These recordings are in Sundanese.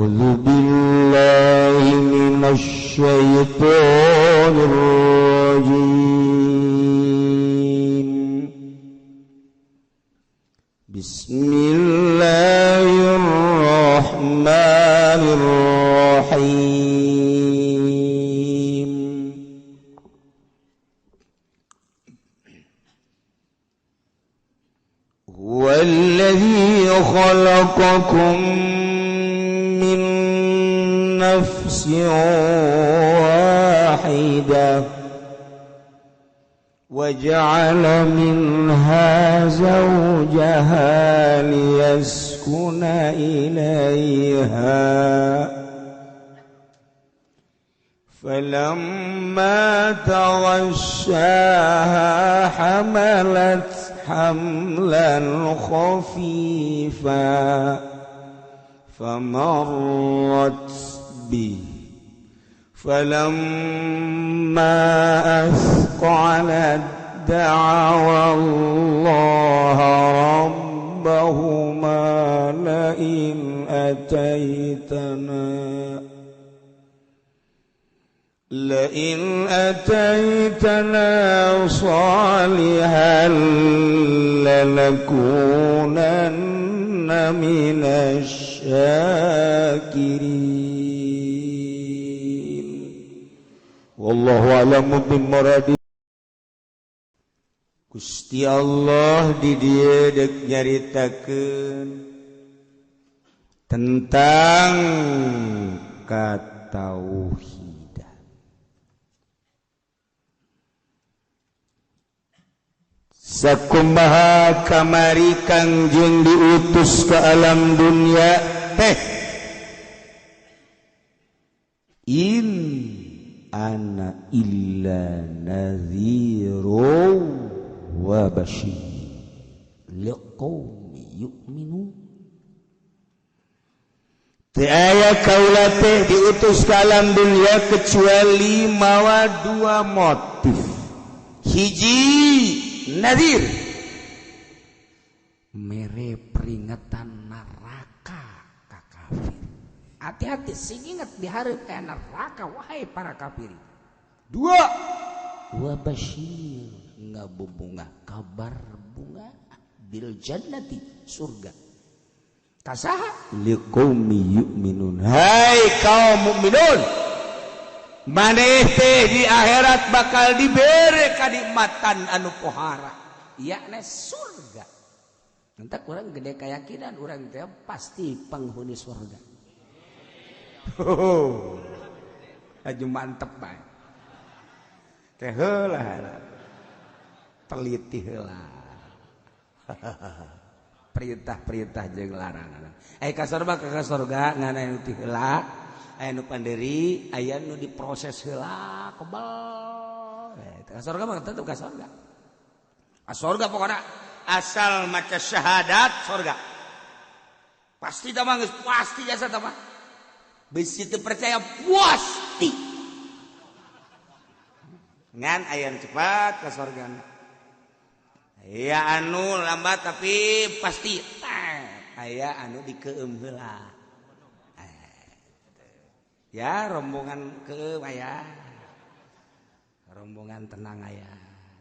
A'udzu billahi minasy syaithanir rajim. Bismillahirrahmanirrahim. Huwallazi khalaqakum min nafsin wahidah وجعل منها زوجها ليسكن إليها فلما تغشاها حملت حملا خفيفا فمرت به فلما أثقلت دعوا الله ربهما لئن أتيتنا صالحا لنكونن من الشاكرين. Wallahu a'lamu bimuradi. Gusti Allah di dieu deuk nyaritakeun tentang katauhidan. Sakumaha kamari Kangjeng diutus ke alam dunia teh in ana illa nadhiru wa basyir liqaumi yu'minu. Teu aya kaula teh diutus ka alam dunia kecuali mawa dua motif. Hiji nadhir, mere peringatan neraka ka kafir. Hati-hati, sing ingat dihareup ka neraka wahai para kafir. Dua, wa basyir, ngabubunga kabar bunga bil jannati surga. Kasaha liqaumi yu'minun. Hai kaum mukminun, maneh teh di akhirat bakal dibere kanikmatan anu pohara, yakni surga. Entah kurang gede keyakinan urang teh pasti penghuni surga. Oh, aju mantep bae. Teh heula teliti heula. Perintah-perintah jeung larangan. Aya ka sorga ka sorga ngan aya nu ti heula, aya nu panderi, aya nu diproses heula kebal. Ka sorga mah tetep ka sorga. Ka sorga pokona asal maca syahadat sorga. Pasti tah mah geus pasti jasa tah mah. Bisi teu percaya pasti. Ngan aya nu cepat ka sorgana. Aya anu lambat tapi pasti. Aya anu dikeum heula. Ya rombongan keum aya. Rombongan tenang aya.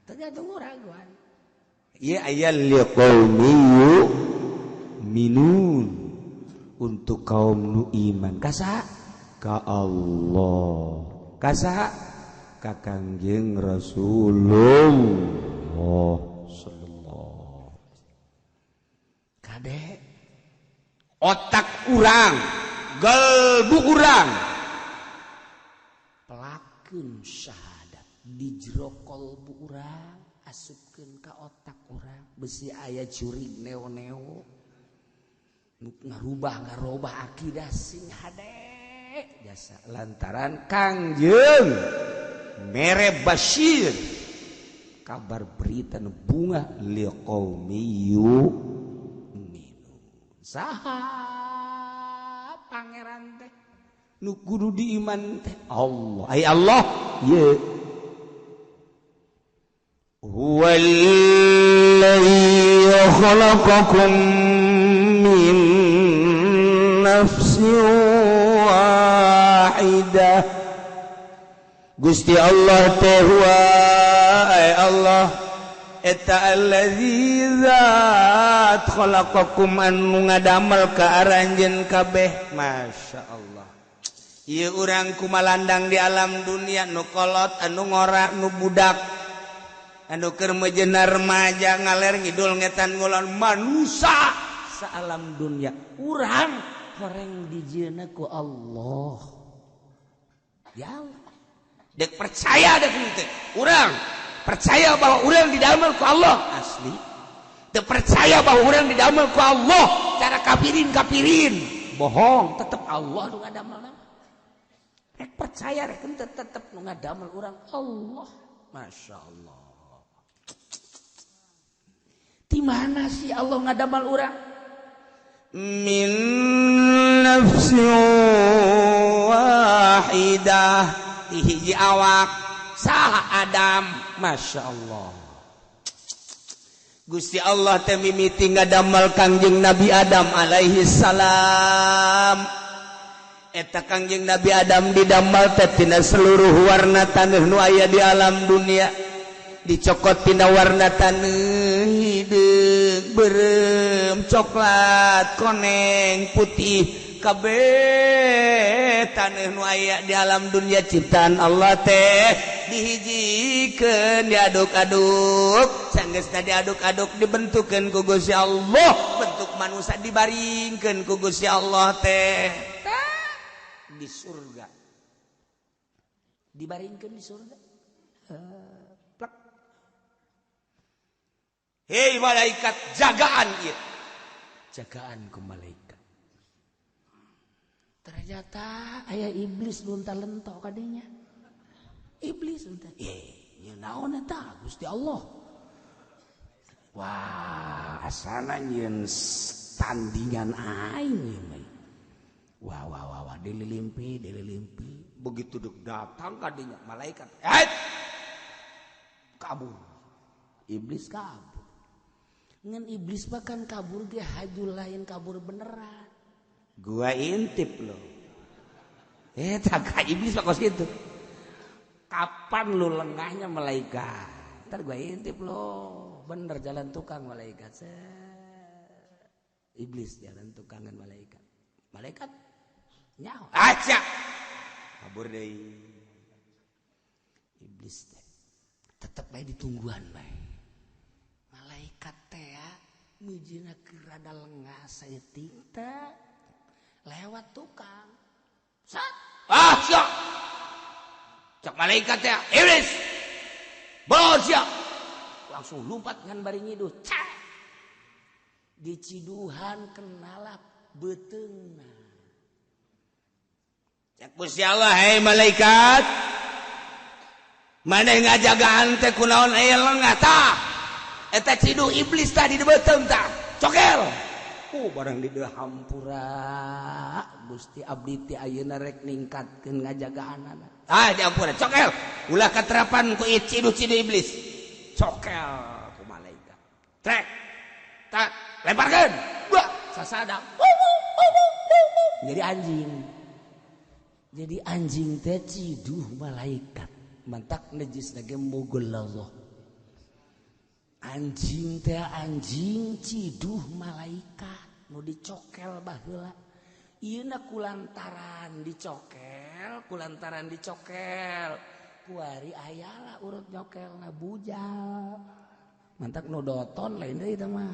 Tergantung urang wan. Ieu aya liqaumi yu'minun. Untuk kaum nu iman kasa ka Allah, kasa ka Kangjeng Rasulullah sallallahu. Kade otak urang, gelbu urang pelakeun syahadat di jero kolbu urang, asupkeun ka otak urang, besi aya jurig neo-neo ngarubah ngarobah akidah sing hade jasa lantaran Kangjeng mere basyir kabar berita nu bunga liqaumi yu'minun. Saha pangeran teh nu kudu diiman teh Allah. Ai Allah ye huwallazi khalaqakum min nafsin Wahidah. Gusti Allah teh huwa ay Allah eta allazi zat khalaqakum anu ngadamel ka aranjeun kabeh. Masya Allah, ieu urang kumalandang di alam dunia, nu kolot, anu ngora, nu budak, anu keur mejeuna remaja, ngaler ngidul ngetan ngulon, manusa saalam dunia urang horeng dijieunna ku Allah. Ya Allah, dek percaya dek henteu urang percaya bahwa urang didamel ku Allah asli, teu percaya bahwa urang didamel ku Allah cara kafirin kafirin bohong, tetep Allah nu ngadamel. Rek percaya rek henteu tetep nu ngadamel urang Allah. Masya Allah, di mana sih Allah ngadamel urang? Min nafsin wahidah, di hiji awak saha Adam. Masya Allah, Gusti Allah teh mimiti ngadamel Kangjeng Nabi Adam alaihi salam. Eta Kangjeng Nabi Adam didamel teh tina seluruh warna taneuh nu aya di alam dunia, dicokot tina warna taneuh hideung, beureum, coklat, koneng, putih, kabeh taneuh nu aya di alam dunia ciptaan Allah teh dihijikeun, diaduk-aduk, sanggeusna diaduk-aduk dibentukkeun ku Gusti Allah bentuk manusia, dibaringkeun ku Gusti Allah teh di surga, dibaringkeun di surga. Plek. Hei malaikat, jagaan ieu, jagaan ku malaikat. Ternyata aya iblis lunta lentok kadinya. Iblis lunta. Nya naon eta Gusti Allah. Wah, asana nyieun tandingan aing ieu. Wah wah wah wah, dililimpi, dililimpi. Begitu dek datang kadinya malaikat, kabur. Iblis kabur. Ngan iblis bahkan kabur ge haju lain kabur beneran. Gua intip lo. Tak iblis mah kos gitu. Kapan lu lengahnya malaikat? Ntar gua intip lo. Bener jalan tukang malaikat. Iblis jalan tukangan malaikat. Malaikat nyaho. Aca. Kabur deui. Iblis teh tetep bae ditungguan bae. Malaikat teh ya meujina keur rada lengah saeutik teh lewat tukang. Sat. Ah, siap. Cak malaikat ya, iblis. Bos siap. Langsung lompat ngan bari nyiduh. Cak. Diciduhan kenalap beuteungna. Cak Gusti Allah, hei malaikat. Maneh ngajagaan teh kunaon aya lengah tah. Eta ciduh iblis tah di beuteung tah. Cokel. Barang di hampura Gusti abdi teh ayeuna rek ningkatkeun ngajagaanana. Ah, diampura cokel. Ulah katerapan ku ciduh-ciduh iblis. Cokel ku malaikat. Trek. Tak lemparkeun. Wah, sasada. Jadi anjing. Jadi anjing teh ciduh malaikat. Mantak najis lagi mughalladhah. Anjing teh anjing ciduh malaikat nu dicokel baheula. Ieu na kulantaran dicokel, kulantaran dicokel. Kuari ayalah urut nyokelna bujal. Mantak nu doton lain deui teh mah.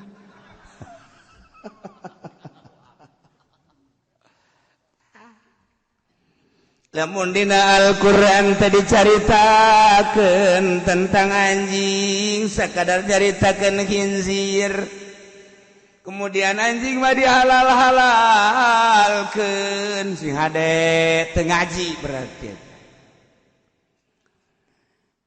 Lamun dina Al-Qur'an tadi caritakeun tentang anjing, sakadar caritakeun khinzir. Kemudian anjing mah dihalal-halalkeun, sing hade teu ngaji berarti.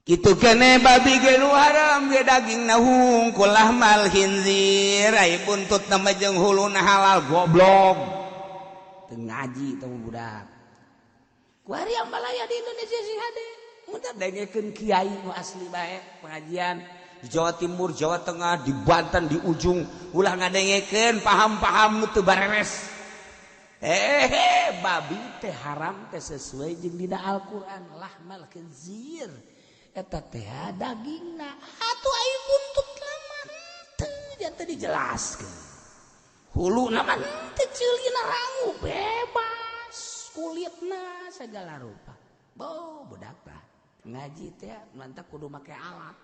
Kitu keneh babi ge nu haram ge dagingna hungkul lahmal khinzir, ai buntutna mah jeung huluna halal goblok. Teu ngaji teh budak. Kuari yang balaya di Indonesia sih hade. Mun teh dengekeun kiai nu asli bae pengajian di Jawa Timur, Jawa Tengah, di Banten, di ujung ulah ngadengekeun paham-paham nu teu bareres. Eh, babi teh haram teh sesuai jeung dina Al-Qur'an, lahmal khinzir. Eta teh dagingna. Atuh ai buntut lama teu teu dijelaskeun. Huluna mah teu, ceulina rangu bebas, kulitna segala rupa. Bo budak tah ngaji teh mantap kudu make alat.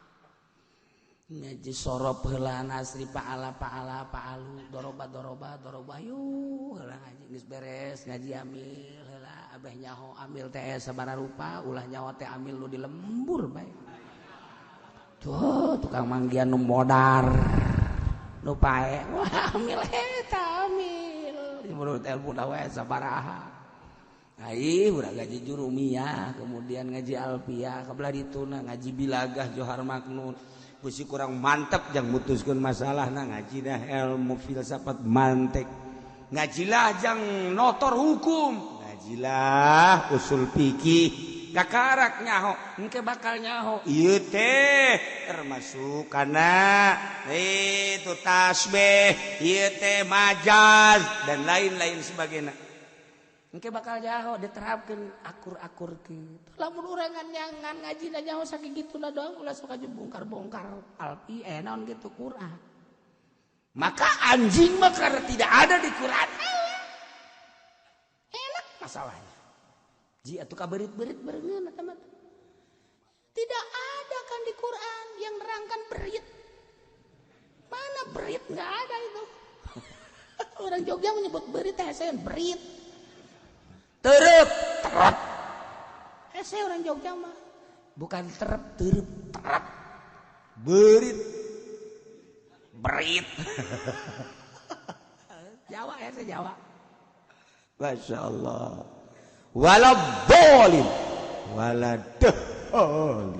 Ngaji sorof heula, nasri paala paala paalu doroba doroba doroba, yuk heula ngaji. Geus beres ngaji, amil heula, abeh nyaho amil teh sabaraha rupa. Ulah nyaho teh amil nu di lembur bae tuh, tukang manggian nu modar nu pae. Wah, amil eta amil menurut ilmu we sabaraha. Ai urang ngaji jurumiyah, kemudian ngaji alfiah, kebelah dituna ngaji bilagah, johar maknun. Gusti kurang mantep jang mutuskeun masalah, nah ngaji dah ilmu filsafat mantek, ngajilah jang notor hukum, ngajilah usul fikih. Kakarak nyaho, engke bakal nyaho ieu teh termasuk kana itu tasbih, ieu teh majaz dan lain-lain sebagainya. Engke bakal nyaho diterapkan akur-akur gitu. Lamun urang ngan ngaji na nyaho sakituna doang, ulah sok aja bongkar-bongkar alfi naon gitu Quran. Maka anjing mah karena tidak ada di Quran, enak masalahnya. Ji atuh kaberit-berit berengeun eta mah. Tidak ada kan di Quran yang nerangkan berit. Mana berit, nggak ada itu. Orang Jogja menyebut berit teh saya berit. Terep, terep. Hese orang Jogja mah. Bukan terep, terep, terep. Berit. Berit. Jawa ya, saya Jawa. Masya Allah. Waladolin. Waladolin.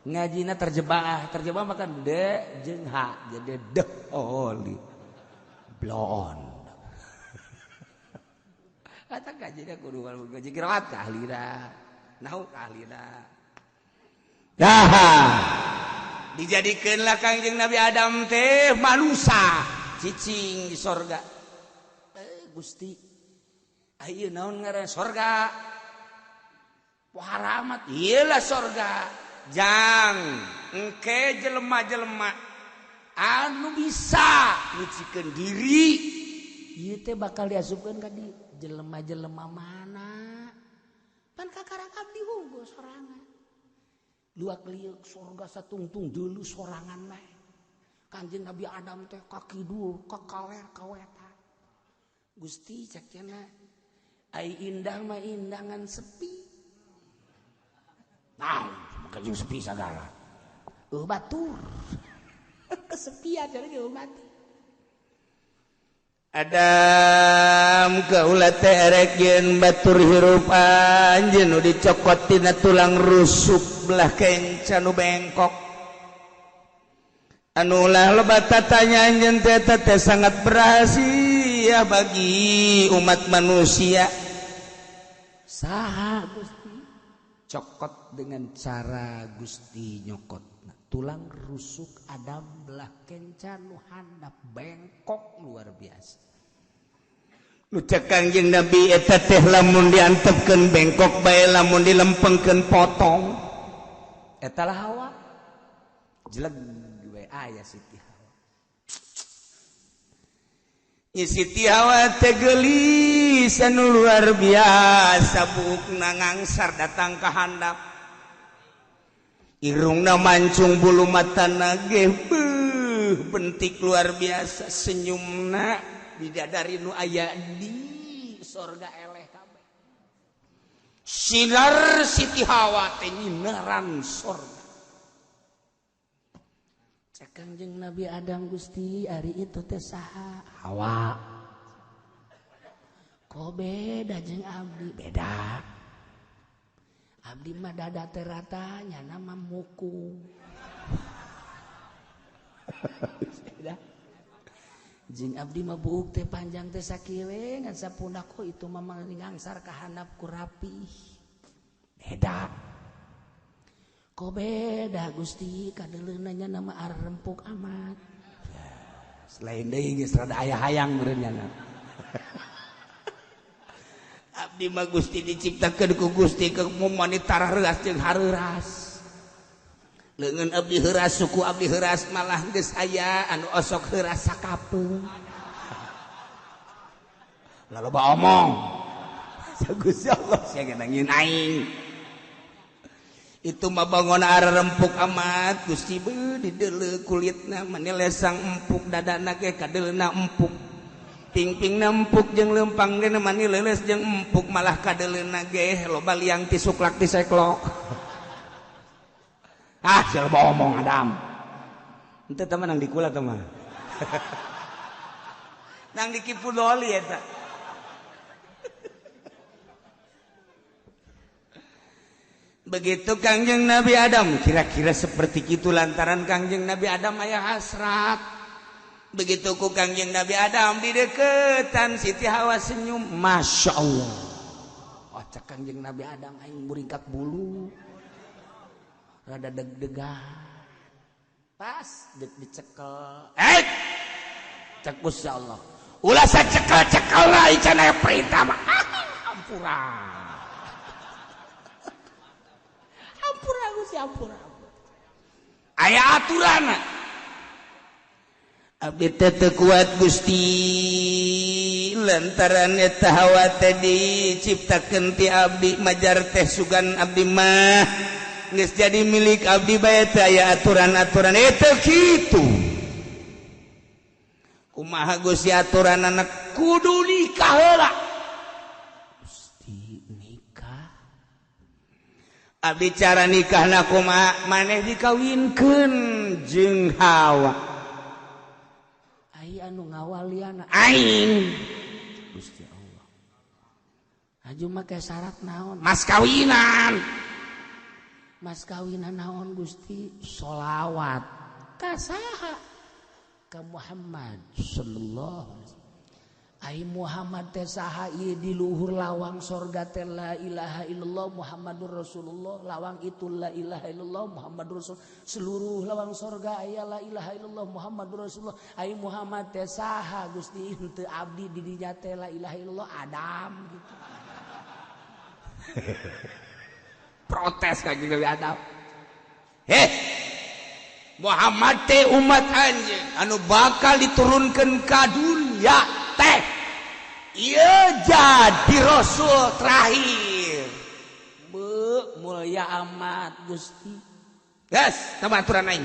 Ngajina terjebak, terjebak makan d jeung h, jadi deholi. Blon. Kata ngajinya kudu ngaji qiraat ka ahlina, nahu ka ahlina. Dah dijadikeunlah Kangjeng Nabi Adam teh manusa cicing di sorga. Eh, Gusti, ayeuna naon ngaran sorga? Wah, haramat ieu lah sorga. Jang engke jelema-jelema anu bisa nyucikeun diri ieu teh bakal diasupkeun ka di jelema-jelema mana? Pan kakarak abdi hungkul sorangan. Luak liuk surga satungtung dulu sorangan mah. Kanjeng Nabi Adam teh ka kidul, ka kaler, ka wetan. Gusti cek cenah, ai indah mah indangan sepi. Nah, maka jeung sepi sagala. Eueuh batur. Kesepian jadi eueuh batur. Adam kaula teh erek yeun batur hirup anjeun nu dicokot tina tulang rusuk belah kenca nu bengkok. Anu ulah loba tatanya anjeun teh eta teh sangat berhasil bagi umat manusia. Saha Gusti? Cokot dengan cara Gusti nyokot. Nah, tulang rusuk Adam belah kenca nu handap bengkok luar biasa. Nu cek Kangjeng Nabi eta teh lamun diantepkeun bengkok bae, lamun dilempengkeun potong. Eta lah Hawa. Jeleg we aya Siti Hawa. Nyi Siti Hawa teh geulis anu luar biasa, buukna ngangsar datang ka handap. Irungna mancung, bulu matana ge beuh bentik luar biasa, senyumna bidadari nu aya di sorga eleh kabeh. Sinar Siti Hawa teh nyinaran sorga. Cek Kangjeng Nabi Adam, Gusti, ari itu teh saha? Hawa. Kok beda jeung abdi? Beda. Abdi mah dada teh rata, nyana mah muku. Beda. Jeung abdi mah buuk teh panjang teh sakieu ngan sapundak, kok itu mah ngangsar ka handap ku rapih. Beda. Kok beda Gusti, kadeuleuna nya nama arempuk amat. Selain deui geus rada aya hayang meureun nya. Abdi mah Gusti diciptakeun ku Gusti ke mumani tarah reuas jeung hareuras. Leungeun abdi heuras, suku abdi heuras, malah geus aya anu osok heuras sakapeung. Loba omong. Gusti Allah sia nangin aing. Itu mah bangun arah rempuk amat Gusti beuh dideuleu kulitna mani lesang empuk dadana ge kadeleuna empuk. Pingpingna empuk jeung leumpang ge mani leuleus jeung empuk malah kadeleuna ge loba liang ti suklak ti seklok. Ah sia loba omong Adam. Henteu teh mah nang dikula teh mah. Nang dikipudoli eta. Begitu Kangjeng Nabi Adam kira-kira seperti itu lantaran Kangjeng Nabi Adam aya hasrat. Begitu ku Kangjeng Nabi Adam di deketan Siti Hawa senyum, Masya Allah. Oh cek Kangjeng Nabi Adam aing muringkak bulu rada deg-degan. Pas dek dicekel. Cek Gusti Allah. Ulah sacekel-cekel lah ican aya perintah mah. Ampura. Ampura Gusti, ampura. Aya aturan. Abdi teh teu kuat Gusti lantaran eta hawa teh diciptakeun ti abdi majar teh sugan abdi mah geus jadi milik abdi bae teh aya aturan-aturan eta kitu. Kumaha Gusti aturanana kudu nikah heula. Gusti nikah. Abdi cara nikahna kumaha maneh dikawinkeun jeung Hawa. Ai anu ngawaliana aing. Gusti Allah. Aju make syarat naon? Mas kawinan. Mas kawinan naon Gusti? Sholawat. Ka saha? Ka Muhammad sallallahu alaihi wasallam. Ai Muhammad teh saha ieu di luhur lawang sorga teh la ilaha illallah Muhammadur Rasulullah, lawang itu la ilaha illallah Muhammadur Rasul, seluruh lawang sorga aya la ilaha illallah Muhammadur Rasulullah. Ai Muhammad teh saha Gusti? Henteu abdi di dinya teh la ilaha illallah Adam gitu. Protes ka Nabi Adam. Heh, Muhammad teh umat anjeun anu bakal diturunkeun ka dunya teh ieu jadi rasul terakhir. Beuh mulia amat Gusti. Geus tambah aturan aing.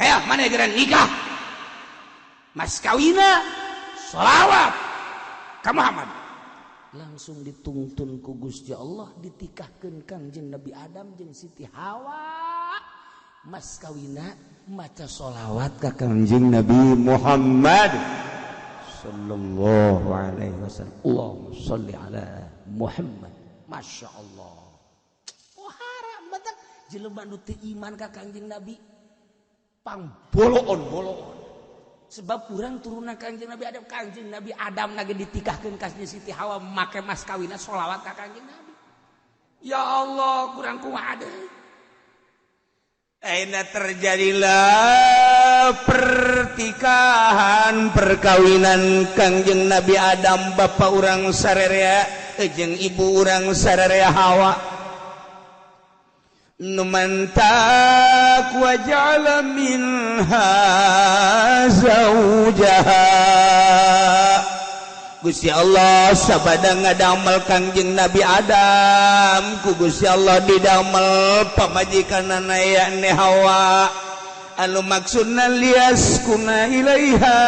Ayo mana geura nikah. Mas kawina sholawat ka Muhammad. Langsung dituntun ku Gusti Allah ditikahkeun Kangjeng Nabi Adam jeung Siti Hawa. Mas kawina maca sholawat ka Kangjeng Nabi Muhammad sallallahu alaihi wasallam. Allahumma sholli ala Muhammad. Masya Allah. Oh haram batak jelema nu teu iman ka Kangjeng Nabi pang boloon-boloon. Sebab urang turunan Kangjeng Nabi Adam, Kangjeng Nabi Adam lagi ditikahkeun ka Siti Hawa make mas kawina sholawat ka Kangjeng Nabi. Ya Allah, kurang kumaha deui. Akhirnya terjadilah pertikahan perkawinan Kangjeng Nabi Adam bapak urang sarerea jeung ibu urang sarerea Hawa. Nu mantak wa ja'ala minha zaujaha. Gusti Allah sabada ngadamel Kangjeng Nabi Adam ku Gusti Allah didamel pamajikanana yakni Hawa anu maksudna liaskuna ilaiha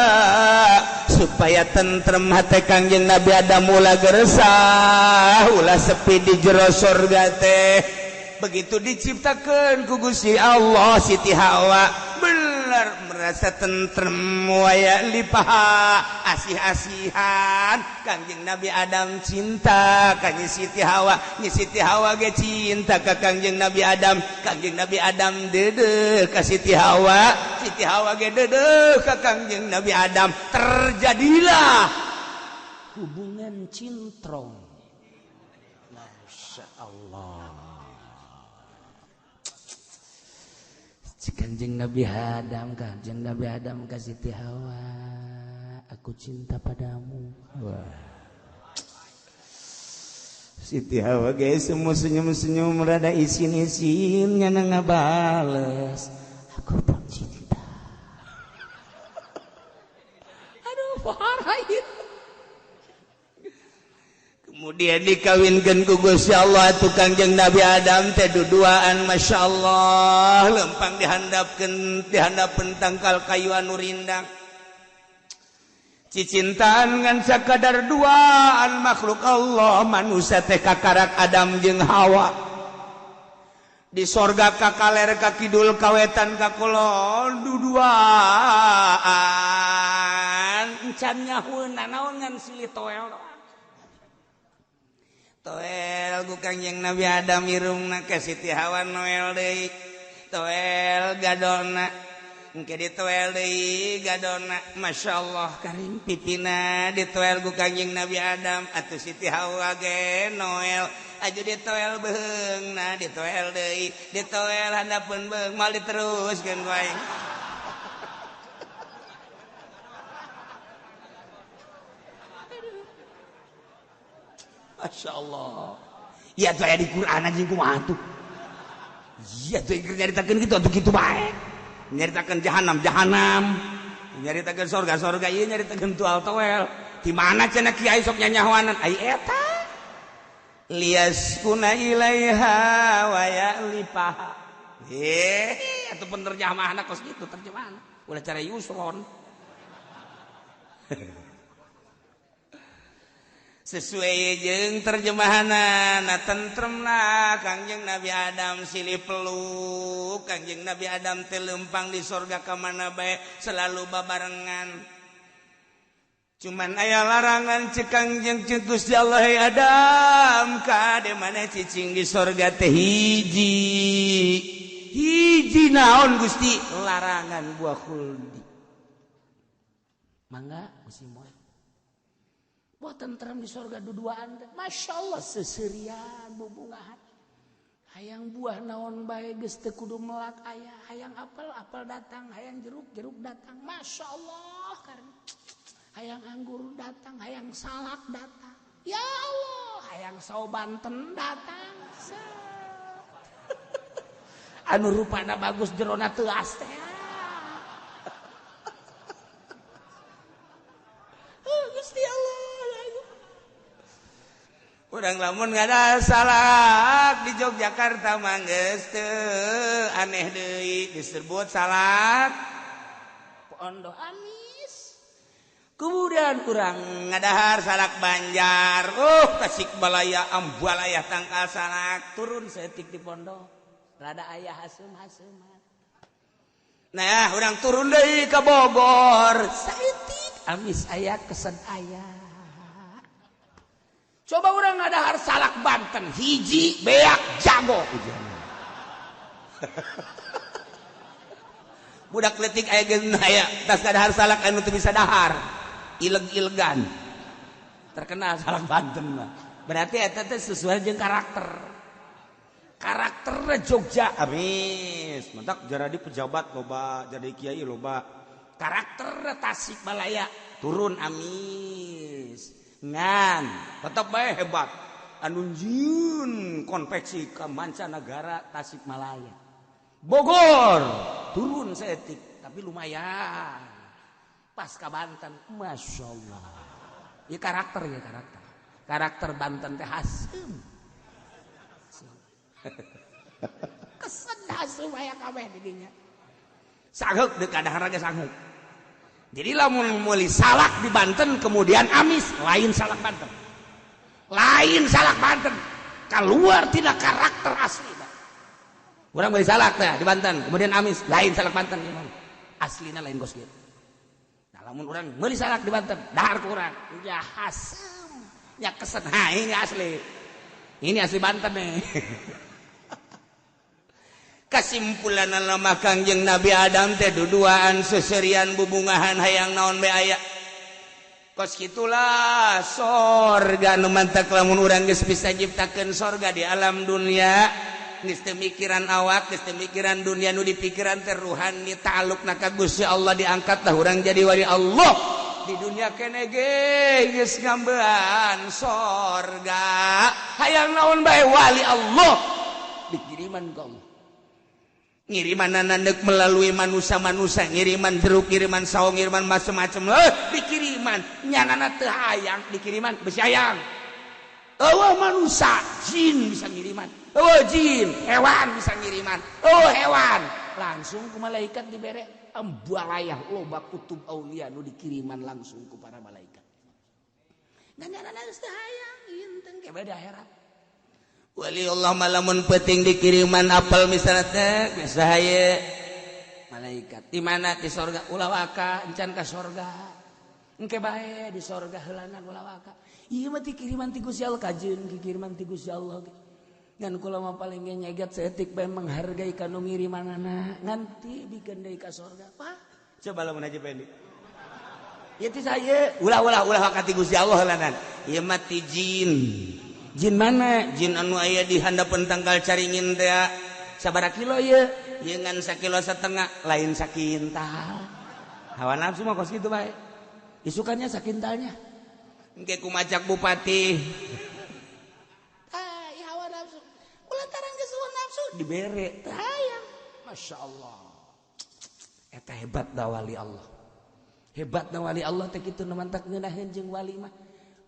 supaya tentrem hate Kangjeng Nabi Adam ulah geresah ulah sepi di jero surga teh. Begitu diciptakeun ku Gusti Allah Siti Hawa bener merasa tentrem waya lipaha asih-asihan Kangjeng Nabi Adam cinta ka Siti Hawa, Nyi Siti Hawa ge cinta ka Kangjeng Nabi Adam, Kangjeng Nabi Adam deudeuh ka Siti Hawa, Siti Hawa ge deudeuh ka Kangjeng Nabi Adam. Terjadilah hubungan cintrong. Masya Allah. Kanjeng Nabi Adam, Kanjeng Nabi Adam ka Siti Hawa, aku cinta padamu. Wah. Siti Hawa ge semua senyum-senyum rada isin-isin nyana ngabales aku pun cinta. Aduh parah ieu. Kemudian dikawinkeun ku Gusti Allah atuh Kangjeng Nabi Adam teh duduaan Masya Allah lempang dihandapkeun dihandapeun tangkal kayu anu rindang. Cicintaan ngan sakadar duaan makhluk Allah manusia teh kakarak Adam jeung Hawa. Di sorga ka kaler ka kidul ka wetan ka kulon duduaan encan nyahueun naon ngan silih toel doang. Toel ku Kangjeng Nabi Adam irungna ka Siti Hawa noel deui. Toel gadona engke ditoel deui gadona Masya Allah karim pipina ditoel ku Kangjeng Nabi Adam atuh Siti Hawa ge noel aju ditoel beheungna ditoel deui ditoel handapeun beheung mal diteruskeun ku aing. Masya Allah. Ya tuh aya di Quran anjing kumaha tuh. Iya tuh nyaritakeun kitu atuh kitu bae. Nyaritakeun jahanam jahanam. Nyaritakeun sorga sorga ieu nyaritakeun tual toel. Di mana cenah kiai sok nyanyahoanan ai eta. Liaskuna ilaiha wa ya'lifaha. Atuh penerjemahna kos kitu terjemahan. Ulah cara Yusron. Sesuai jeung terjemahanna na tentremna Kangjeng Nabi Adam silih peluk Kangjeng Nabi Adam teh lempang di sorga ka mana bae selalu babarengan. Cuman aya larangan cek Kangjeng cek Gusti Allah Adam kade maneh cicing di sorga teh hiji. Hiji naon Gusti? Larangan buah khuldi. Mangga Gusti moal. Buah tentrem di sorga duduaan teh. Masya Allah seserian bubungahan. Hayang buah naon bae geus teu kudu melak aya, hayang apel apel datang, hayang jeruk jeruk datang. Masya Allah karena hayang anggur datang, hayang salak datang. Ya Allah, hayang sawo Banten datang. Anu rupana bagus jerona teuas teh. Gusti Allah. Urang lamun ngada salak di Yogyakarta mah geus teu aneh deui disebut salak pondok amis. Kemudian urang ngadahar salak Banjar, Tasikmalaya Ambalaya tangkal salak turun seetik di pondok rada aya haseum-haseuman. Nah, urang turun deui ka Bogor saeutik amis aya kesen aya. Coba orang ngadahar salak Banten hiji beak jago. Budak letik aya geus aya tas ngadahar salak anu teu bisa dahar. Ileg-ilegan. Terkenal salak Banten mah. Berarti eta teh sesuai jeung karakter. Karakterna Jogja amis. Mentak jadi pejabat loba, jadi kiai loba. Karakterna Tasikmalaya turun amis. Ngan tetap bae hebat anu nyieun konveksi ka mancanagara Tasikmalaya. Bogor turun seetik tapi lumayan. Pas ka Banten Masya Allah. Ya karakter ya karakter. Karakter Banten teh haseum. Kesen haseum aya kabeh di dinya. Sangeuk deuk kadahar ge sangeuk. Jadi lamun meuli salak di Banten kemudian amis, lain salak Banten. Lain salak Banten. Keluar tidak karakter asli. Urang meuli salak teh di Banten, kemudian amis, lain salak Banten gimana? Aslina lain kos kieu. Nah, lamun urang meuli salak di Banten, dahar ku urang. Ya haseum, ya kesen. Ha, ini asli. Ini asli Banten nih. Kesimpulan lama Kangjeng Nabi Adam teh duduaan seserian bubungahan hayang naon be aya. Kos kitulah sorga nu mantak lamun urang geus bisa nyiptakeun sorga di alam dunia. Geus teu mikiran awak, geus teu mikiran dunia, nu dipikiran teh ruhani ta'alluqna ka Gusti Allah diangkat tah urang jadi wali Allah. Di dunia kene ge geus ngambean sorga. Hayang naon bae wali Allah dikiriman ka Allah. Ngiriman nanandek melalui manusia-manusia, ngiriman jeruk, ngiriman saung, ngiriman macem-macem, dikiriman nyanana teu hayang dikiriman besi hayang. Eueuh manusia, jin bisa ngiriman. Eueuh jin, hewan bisa ngiriman. Eueuh hewan, langsung ku malaikat dibere ambalayah loba kutub aulia nu dikiriman langsung ku para malaikat. Ngan nyanana geus teu hayang, inten ke beda akhirat. Wali Allah malamun penting dikiriman apel misalnya teh biasa haye malaikat di mana di sorga ulah waka encan ka sorga engke bae di sorga heulanan ulah waka ieu mah dikiriman ti Gusti Allah kajeun dikiriman ti Gusti Allah ngan kula mah paling ge nyeget saeutik bae menghargai ka nu ngirimanana nganti bikeun deui ka sorga. Pak coba lamun Haji Pendi ieu ti saya ulah ulah ulah waka ti Gusti Allah heulanan ieu mah ti jin. Jin mana? Jin anu aya di handapeun tangkal caringin teh. Sabaraha kilo ieu? Ieu ngan sakilo setengah, lain sakintal. Hawa nafsu mah kos kitu bae. Isukannya sakintalnya. Engke kumacak bupati. Ah, hawa nafsu. Kulantaran geus hawa nafsu dibere teu hayang. Masya Allah. Eta hebat da wali Allah. Hebat da wali Allah teh kitu nu mantak ngeunaheun jeung wali mah.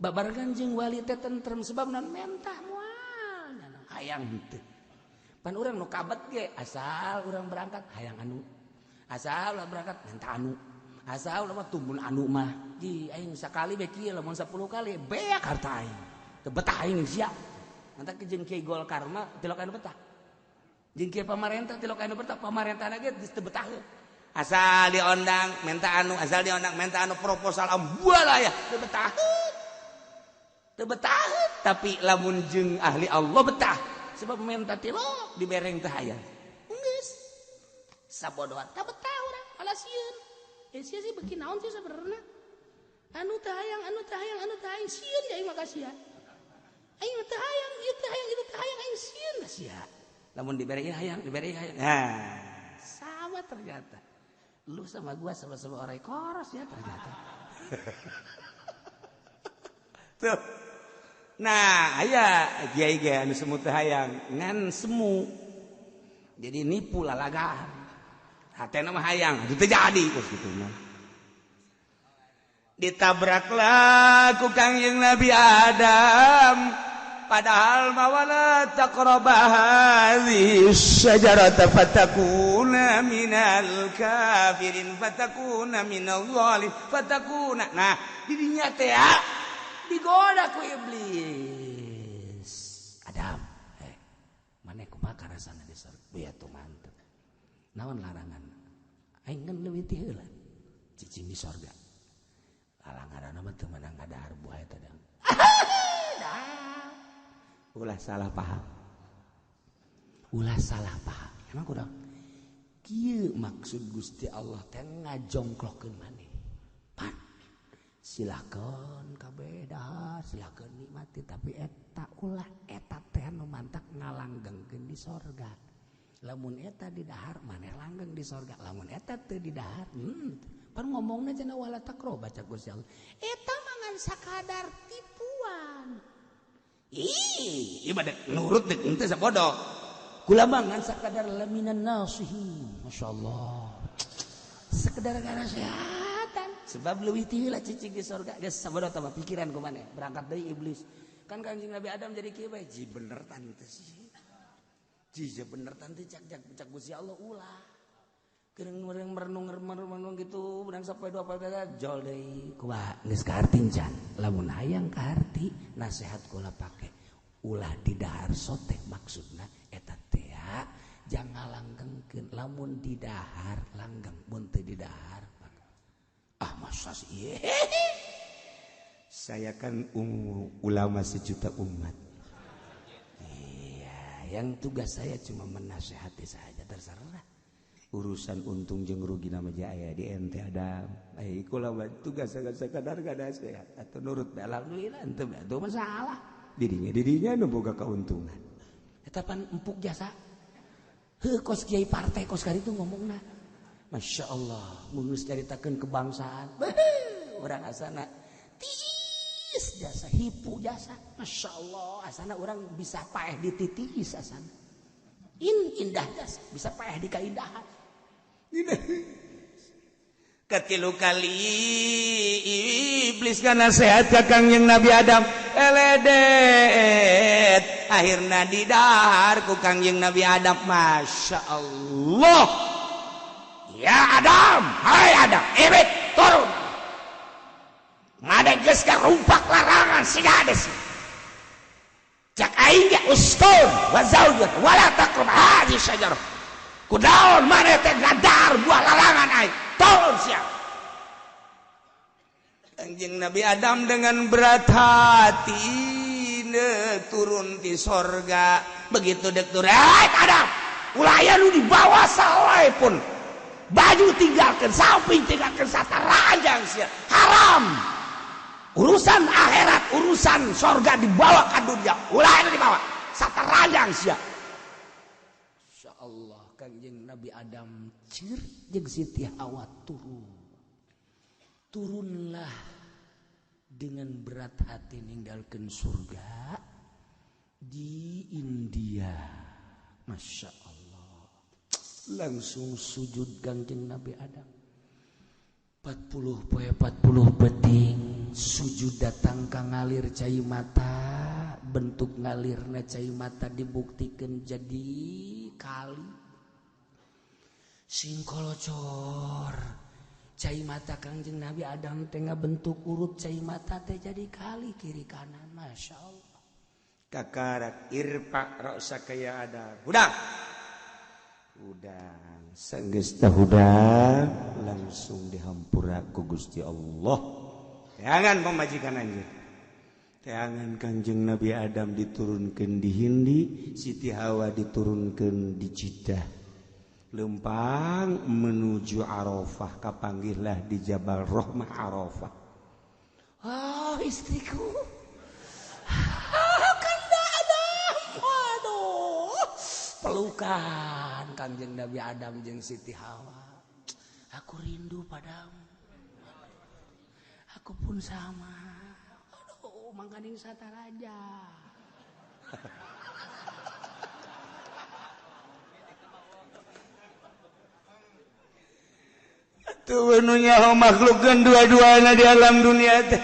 Babarengan jeung wali teh tentrem sebab non mentah moal hayang henteu. Pan urang nu kabet ge asal urang berangkat hayang anu. Asal urang berangkat menta anu. Asal urang mah tumbun anu mah. Ji aing sakali be kieu lamun 10 kali beak harta aing. Teu betah aing sia. Mantak jeung Kiai Golkar mah tilok anu betah. Jeung kiai pamarentah tilok anu betah, pamarentahna ge geus teu betah. Asal diondang menta anu, asal diondang menta anu proposal ambual aya teu betah. Teu betah, tapi lamun jeung ahli Allah betah sebab menta tilok dibereng teh aya geus sabodohan tah betah urang malah sieun sia sih beuki naon sih sabenerna anu teh hayang anu teh hayang anu teh hayang sieun aing mah ka sia aing teh hayang ieu teh hayang ieu teh hayang aing sieun ka sia lamun dibere hayang dibere hayang. Nah sama ternyata lu sama gua sama-sama orang koros ya ternyata. Tuh. Nah, aya kiai ge anu semu teh hayang ngan semu. Jadi nipu lalagaan. Hatena mah hayang, itu teu jadi kos kitu mah. Ditabraklah ku Kangjeng Nabi Adam. Padahal mah wala taqraba hadhihi syajarata fatakuna minal kafirin fatakuna minal zalim fatakuna. Nah, didinya teh digoda ku iblis. Adam, maneh kumaha karasana di surga? Bea tuh mantep. Naon larangan? Aing ngan leuwih ti heula. Cicing di sorga. Larangan mah teu meunang ngadahar buah eta dang. Ulah salah paham. Ulah salah paham. Emang kurang. Kieu maksud Gusti Allah teh ngajongklokkeun maneh. Pan silakan kabeh dahar, silakan nikmati tapi eta ulah eta teh nu mantak ngalanggengkeun di sorga. Lamun eta di dahar maneh langgeng di sorga. Lamun eta teu di dahar, pan ngomongna cenah wala taqroba baca Gusti Allah. Eta mah ngan sakadar tipuan. Ih, ieu mah dek nurut dek henteu sabodo. Kula mah ngan sakadar laminan nasihin. Masyaallah. Sekedar nasihat. Sebab leuwih ti heula cicing di sorga geus sabodo tah pikiran ku maneh berangkat deui iblis. Kan Kangjeng Nabi Adam jadi kieu bae ji bener tante sih. Ji bener tante cak cak cak Gusti Allah ulah. Keur merenung gitu benang sampai dua poe jol deui kumaha geus kaharti can. Lamun hayang kaharti nasihat kula pake ulah di dahar sote maksudna eta teh jangan langgengkeun lamun di dahar langgeng mun teu di dahar. Ah masa sih? Saya kan ulama sejuta umat. Iya, yang tugas saya cuma menasehati saja terserah. Urusan untung jeung rugi nama aya di ente ada. Eh kula tugas sakadar nasihat atau nurut alhamdulillah ente itu masalah. Dirinya nu boga keuntungan. Eta pan empuk jasa. Heuh kos kiai partai kos kari itu ngomongna. Masya Allah, mun geus caritakeun kebangsaan. Urang asana tiis jasa hipu jasa. Masya Allah asana urang bisa paeh dititiis asana. Indah jasa bisa paeh di kaindahan. Katilu kali iblis kana sehat ka Kangjeng Nabi Adam eledet akhirna didahar ku Kangjeng Nabi Adam. Masya Allah ya Adam, hai Adam, ibit turun ngada geus karumpak larangan siga hades cak aing ge uskun wa zaujat wala taqrab hadhihi syajarah kudaon maneh teh ngadar buah larangan aing turun siap. Kangjeng Nabi Adam dengan berat hati turun di sorga. Begitu dek turun, Adam ulah aya nu dibawa saleh pun baju tinggalkan, samping tinggalkan, sataranjang sia haram. Urusan akhirat, urusan sorga dibawa ke dunia, ulah aya nu dibawa sataranjang sia. Insyaallah Kangjeng Nabi Adam cir jeung Siti Hawa turun. Turunlah dengan berat hati ninggalkan surga di India. Masya Allah. Langsung sujud Kangjeng Nabi Adam. 40 poe 40 beting sujud datang ka ngalir cai mata, bentuk ngalirna cai mata dibuktikan jadi kali. Singkolocor cai mata Kangjeng Nabi Adam teh ngabentuk urut cai mata teh jadi kali kiri kanan. Masya Allah. Kakarak irpa ra'saka ya Adam. Hudang. Hudang. Sanggeus teh hudang langsung dihampura ku Gusti Allah. Teangan pamajikan anjeun. Teangan Kangjeng Nabi Adam diturunkeun di Hindi, Siti Hawa diturunkeun di Jeddah. Lempang menuju Arafah, kapanggihlah di Jabal Rahmah Arafah. Oh, istriku. Oh, Kanda Adam. Waduh. Pelukan Kangjeng Nabi Adam jeung Siti Hawa. Aku rindu padamu. Aku pun sama. Aduh, mangkaning sataraja. Tuh makhluk dua-duanya di alam dunia teh.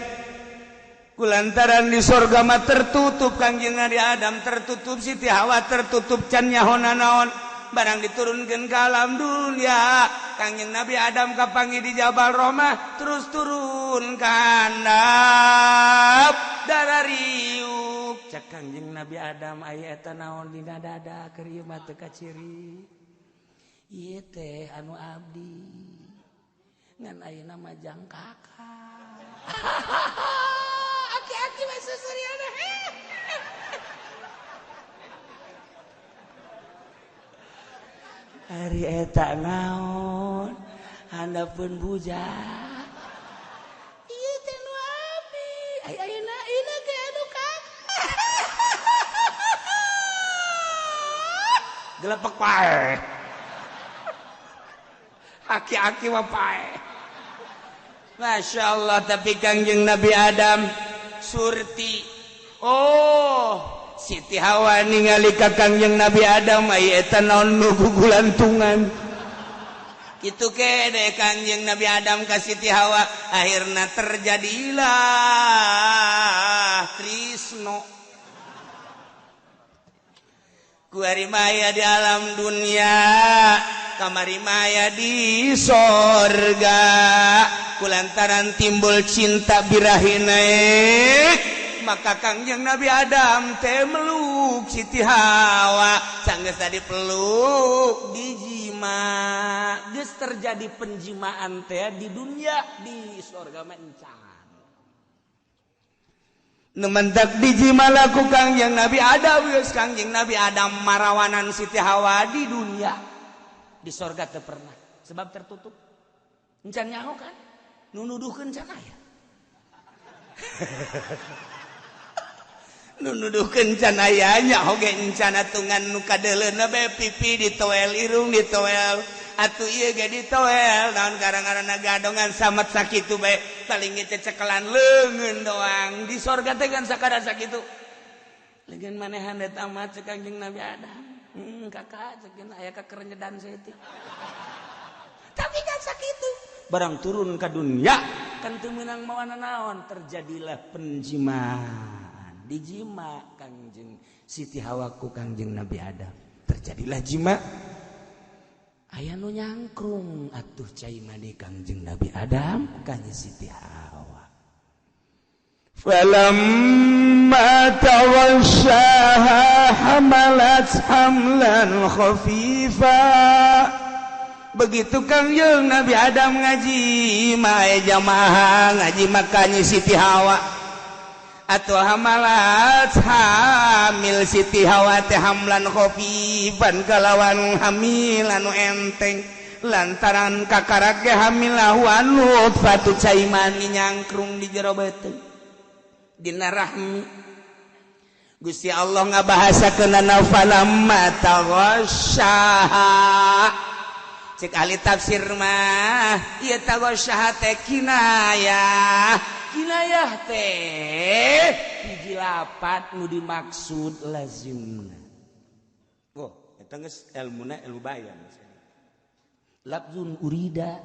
Kulantaran di sorga mah tertutup Kangjeng Nabi Adam tertutup, Siti Hawa tertutup, can nyahona naon barang diturunkeun ka alam dunia. Kangjeng Nabi Adam kapanggih di Jabal Rahmah terus turun ka handap darah riuk. Cak Kangjeng Nabi Adam aya eta naon dina dada keur ieu mah teu kaciri. Ieu teh anu abdi ngan ayeuna mah jang kakak. Aki-aki mah susuriana. Ari eta naon handapeun bujang. Ieu teh nu abdi. Ai ayeuna ieu ge anu kakak. Gelepek pae. Aki-aki mah pae. Masya Allah, tapi Kangjeng Nabi Adam surti. Oh, Siti Hawa ningali ka Kangjeng Nabi Adam ai eta naon nu gugulantungan. Kitu kene Kangjeng Nabi Adam ka Siti Hawa, akhirna terjadilah trisno. Kuari maya di alam dunia, kamari maya di sorga. Kulantaran timbul cinta birahi naik, maka Kangjeng Nabi Adam teh meluk Siti Hawa. Sanggeus tadi peluk dijima, geus terjadi penjimaan teh di dunia, di sorga mah encan. Nu mentak dijima laku Kangjeng Nabi Adam, geus Kangjeng Nabi Adam marawanan Siti Hawa di dunia. Di sorga teu pernah, sebab tertutup. Encan nyaho kan? Nu nuduhkeun can aya. Nu nuduhkeun can aya nya oge encan atungan nu kadeuleuna bae pipi ditoel, irung ditoel, Atuh ieu ge ditoel naon gara-garana gadongan samet sakitu bae paling ge cecekelan leungeun doang di sorga teh kan sakadar sakitu. Leungeun manehan eta amat cek Kangjeng Nabi Adam. Kakak cek aya kakerenyedan saeutik. Tapi kan sakitu. Barang turun ka dunia kan teu meunang mawa naon, terjadilah penjimaan. Dijima Kangjeng Siti Hawa ku Kangjeng Nabi Adam. Terjadilah jima. Aya nu nyangkrung atuh cai mani Kangjeng Nabi Adam ka Siti Hawa. Falamma taghashaha hamalat hamlan khafifa. Begitu Kangjeng Nabi Adam ngaji mae jamaah ngaji makanya Siti Hawa atau hamalat hamil Siti Hawa teh hamlan khafifan kalawan hamil anu enteng lantaran kakarak ge hamil anu nutfatu cai mani nyangkrung di jero beuteung dina rahmi. Gusti Allah ngabahasakeunana falamma taghasyaha. Cek ahli tafsir mah ieu taghasyaha teh kinayah. Kinayah teh hiji lapat nu dimaksud lazimna. Oh, eta geus elmuna ilmu bayan. Lafzun urida,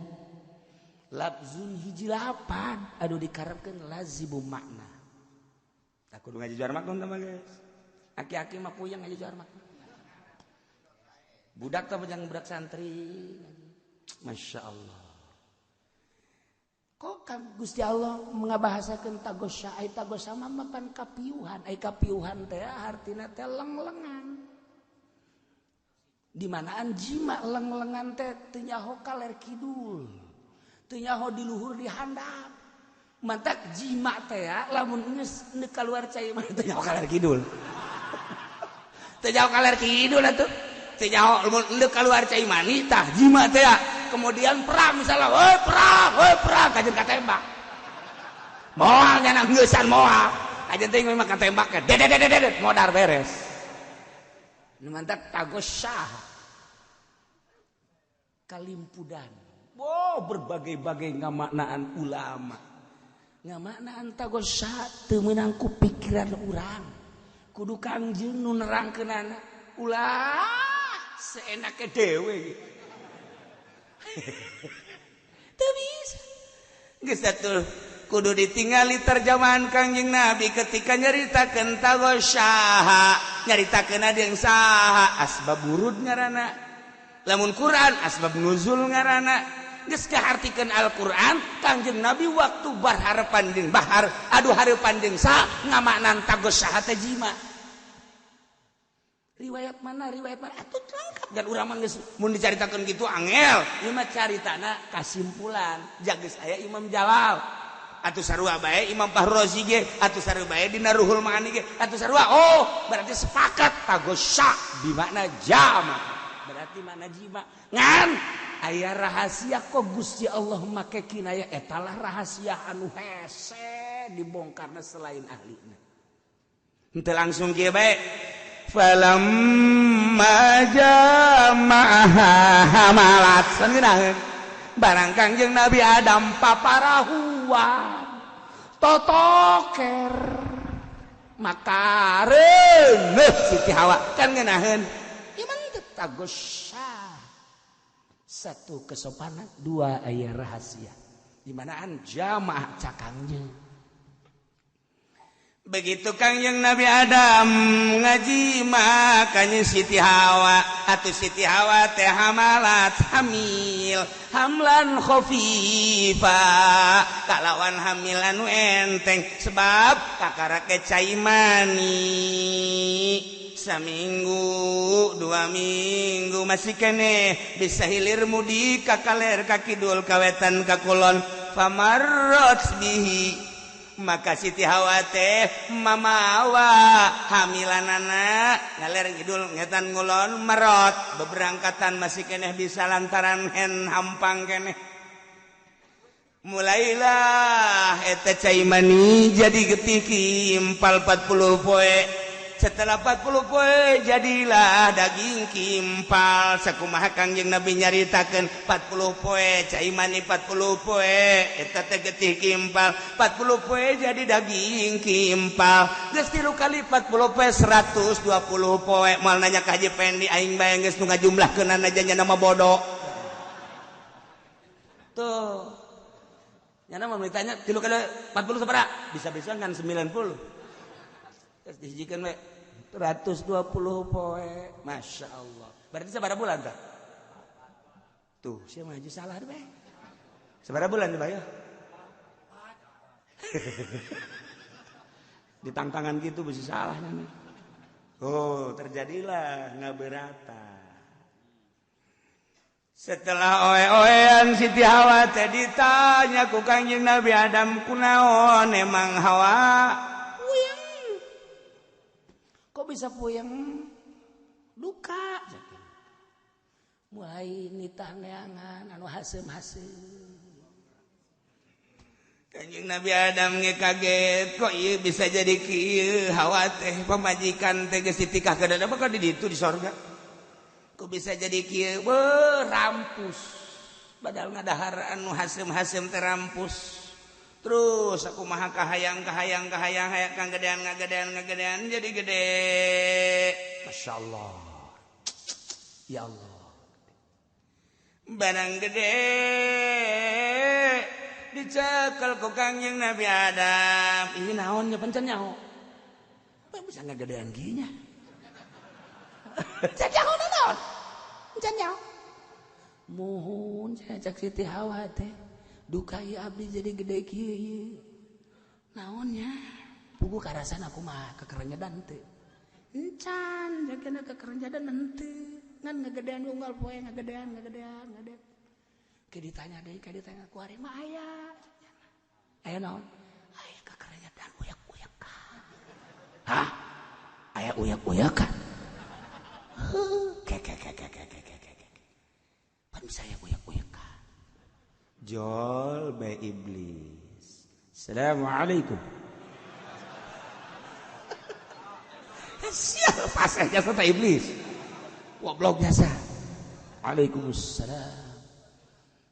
lafzun hiji lapat anu dikarepkeun lazimu makna. Aku ngaji juar makna tah guys. Aki-aki mah puyeng ngaji juar makna. Budak tah jangan budak santri. Masya Allah. Kok kan Gusti Allah mengabahasakeun tagosya, ai tagosya mah mapan kapiuhan, ai kapiuhan teh artina teh lenglengan. Di manaan jima lenglengan teh teu nyaho kaler kidul. Teu nyaho di luhur di handap. Mantak jima teh lamun geus neuk kaluar cai mah teu nyaho kaler kidul. Teu nyaho kaler kidul atuh. Teu nyaho lamun neuk kaluar cai mani tah jima teh. Kemudian perang misalnya, woi perang, kajen katembak. Moal nyana ngeusan moal. Kajen teh memang katembak, dedet modar beres. Nu mantak tagosyah. Kalimpudan. Wow, berbagai-bagai ngamaknaan ulama. Ngamaknaan tagosyah teu meunang ku pikiran urang. Kudu Kangjeng nu nerangkeunana. Ulah seenake dewe gitu. Teu bisa. Geus atuh kudu ditingali terjemahan Kangjeng Nabi ketika nyaritakeun tagosyaha, nyaritakeun jeung saha asbab wurud ngaranna. Lamun Quran asbab nuzul ngaranna. Geus kahartikeun Al-Qur'an Kangjeng Nabi waktu barharepan jeung bahar, aduh hareupan jeung sa ngamaknan tagosyaha teh jima. Riwayat mana atuh lengkap dan urang mah geus mun dicaritakeun kitu angel. Ieu mah caritana kasimpulan jageus aya Imam Jalal atuh sarua bae Imam Fahrozi ge atuh sarua bae dina Ruhul Maani ge atuh sarua. Oh, berarti sepakat tagosya di makna jama, berarti makna jima. Ngan aya rahasia kok Gusti Allah make kinaya etalah rahasia anu hese dibongkarna selain ahlina. Henteu langsung kieu bae. Falamma jama'aha hamalat sangenaheun barang Kangjeng Nabi Adam paparahuan totoker maka reuneuh Siti Hawa kan ngeunaheun ieu mah teu tagosya. Satu kesopanan, dua aya rahasia di manaan jamaah cakangnya. Begitu Kangjeng Nabi Adam ngaji makanya Siti Hawa atau Siti Hawa teh hamalat hamil hamlan khafifa kalawan hamil anu enteng sebab kakarake cai mani saminggu 2 minggu masih kene bisa hilir mudik ka kaler ka kidul ka wetan ka kulon famarrat bihi maka Siti Hawa teh mamawa hamilanana ngaler ngidul ngetan ngulon merot beberangkatan masih keneh bisa lantaran hen hampang keneh mulailah eta cai mani jadi getih kimpal 40 poe Setelah 40 poe jadilah daging kimpal. Sakumaha Kangjeng Nabi nyaritakeun 40 poe cai mani 40 poe eta teh getih kimpal, 40 poe jadi daging kimpal. Geus 3 kali 40 poe 120 poe. Moal nanya ka Haji Pendi aing bae geus nu ngajumlahkeunana aja nya mah bodoh. Tuh. Nyana mau ditanya 3 kali 40 sabaraha? Bisa-bisa ngan 90. Terus dihijikeun we 120 poe. Masya Allah. Berarti sabaraha bulan tah? Tuh, sia mah salah deh. Sabaraha bulan Pak ya? Ditantangan gitu bisa salah nyana. Oh, terjadilah ngaberata. Setelah oe-oean Siti Hawa teh ditanya ku Kangjeng Nabi Adam, kunaon emang Hawa? Puyeng. Kok bisa puyeng? Duka. Mulai nitah neangan anu haseum-haseum. Kangjeng Nabi Adam ge kaget, kok ieu bisa jadi kieu Hawa teh pamajikan teh geus ditikahkeun da bakal di ditu di sorga. Kok bisa jadi kieu rampus, badal ngadahar anu haseum-haseum teh rampus. Terus aku maha kahayang kahayang kahayang hayang kang gedean ngagedean ngagedean jadi gede. Masya Allah, ya Allah. Barang gede dicekel ku Kangjeng Nabi Adam. Ini naonnya pancen nyaho. Bisa ngagedean kieu nya. Can nyaho naon? Can nyaho. Muhun cak Siti Hawa teh duka ieu abdi jadi gede kieu ieu. Naonnya? Puguh karasan aku mah kekerenyedan teu. Encan jagana kekerenyedan henteu. Ngan ngagedean unggal poe ngagedean ngagedean ngagedean. Ke ditanya deui, ke ditanya ku ari mah aya. Aya naon? Aya kekerenyedan uyak-uyakan. Hah? Aya uyak-uyakan? Pan saya uyak-uyakan. Jol be iblis. Assalamualaikum. Siapa pasnya jasa iblis. Goblok jasa. Waalaikumsalam.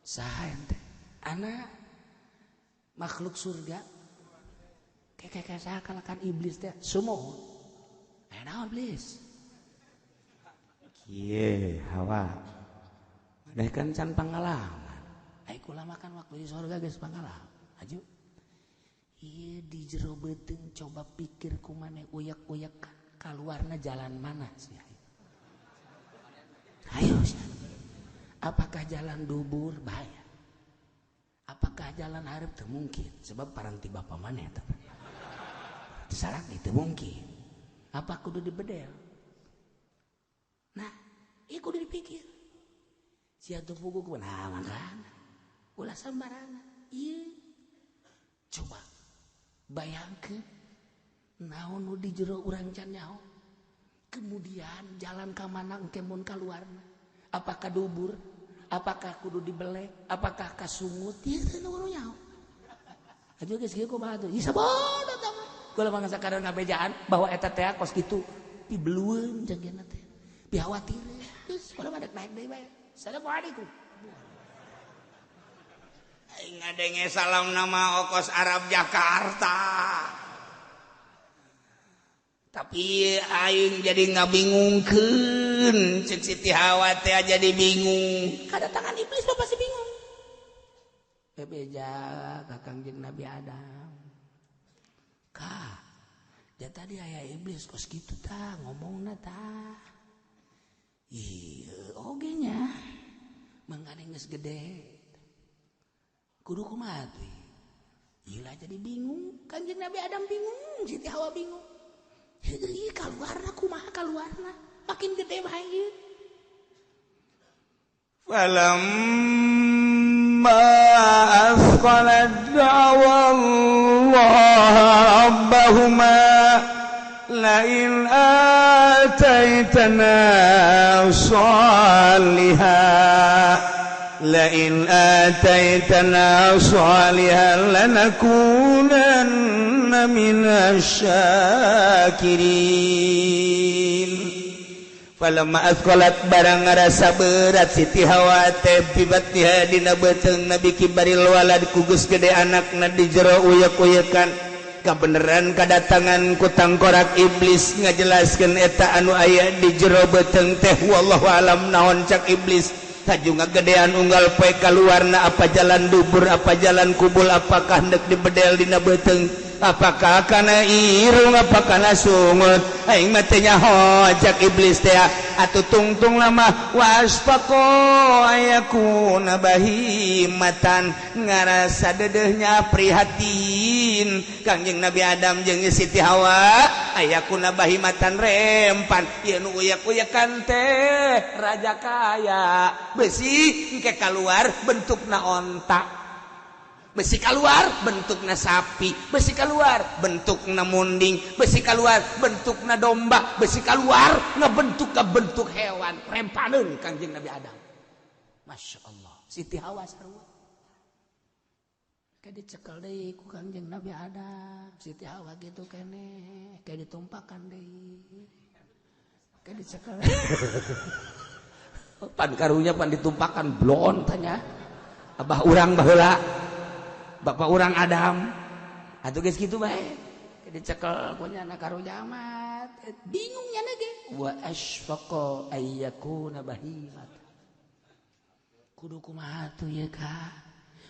Saha ente? Anak makhluk surga. Kayak saha kalakan iblis teh. Sumuhun. Aya naon iblis? Kieu Hawa. Maneh kan can pangalaman. Ai kula makan waktu di surga geus pangalaman. Aju. Ieu di jero beuteung coba pikir ku maneh uyak-uyak kaluarna jalan mana sih? Ayo. Apakah jalan dubur bahaya? Apakah jalan hareup teu mungkin sebab paranti bapa maneh eta. Salah teu mungkin. Apa kudu dibedel? Nah, ieu kudu dipikir. Sia teu puguh kumaha makana. Ulah sembarangan. Ieu coba bayangkeun naon nu di jero urang can nyaho. Kemudian jalan ka mana engke mun kaluarna? Apakah dubur? Apakah kudu dibelek? Apakah kasungut? Ieu teh nu nyaho. Atuh geus kieu kumaha atuh? Ieu sabodo tah mah. Kula mah sakadar ngabejaan bahwa eta teh kos kitu pibelueun jagena teh. Pikhawatireun. Geus kula mah dek naik deui bae. Assalamualaikum. Aing ngadenge salam nama okos Arab Jakarta. Tapi aing jadi ngabingungkeun ceuk Siti Hawa teh jadi bingung. Kadatangan iblis mah pasti bingung. Bebeja ka Kangjeng Nabi Adam. Ka, dia tadi aya iblis kos kitu tah ngomongna tah. Ieu oge nya mangkane geus gede. Kudu kumaha tuh? Gila jadi bingung, Kangjeng Nabi Adam bingung, Siti Hawa bingung. Heuh, kaluarna kumaha kaluarna? Makin gede bae ieu. Falamma asqalat da'wa Allah rabbahuma la in ataitana shalihan La in ataitana shalihan lanakunanna minasy syakirin. Falamma athqalat, barang ngarasa berat Siti Hawa teh, fi batniha dina beuteungna, bikibaril walad ku geus gede anakna di jero uyek-uyekan, kabeneran kadatangan ku tangkorak iblis ngajelaskeun eta anu aya di jero beuteung teh. Wallahu alam naon cak iblis. Taju ngagedean unggal poe kaluarna, apa jalan dubur, apa jalan kubul, apakah hendak dibedel dina beuteung, apakah kana irung, apa kana sungut, aing mah teu nyaho cak iblis teh. Atuh tungtung lama, wa asfaqo ayakuna bahimatan, ngarasa dedehnya prihatin Kangjeng Nabi Adam jeung Siti Hawa, ayakuna bahimatan, rempan ieu nu uyak-uyakan teh raja kaya besi, engke kaluar bentukna onta, besi keluar bentukna sapi, besi keluar bentukna munding, besi keluar bentukna domba, besi keluar ngebentuk ke bentuk hewan. Rempaneun Kangjeng Nabi Adam. Masya Allah, Siti Hawa sarua kayak dicekel deui ku Kangjeng Nabi Adam. Siti Hawa gitu kene kayak ditumpakan deui, kayak dicekel pan karunya, pan ditumpakan blon. Tanya abah urang baheula, bapak orang Adam atau geus kitu bae dicekel punya anak karunya amat bingungnya ge. Wa asfaqa ayyakuna bahimat, kudu kumaha tuh ya ka,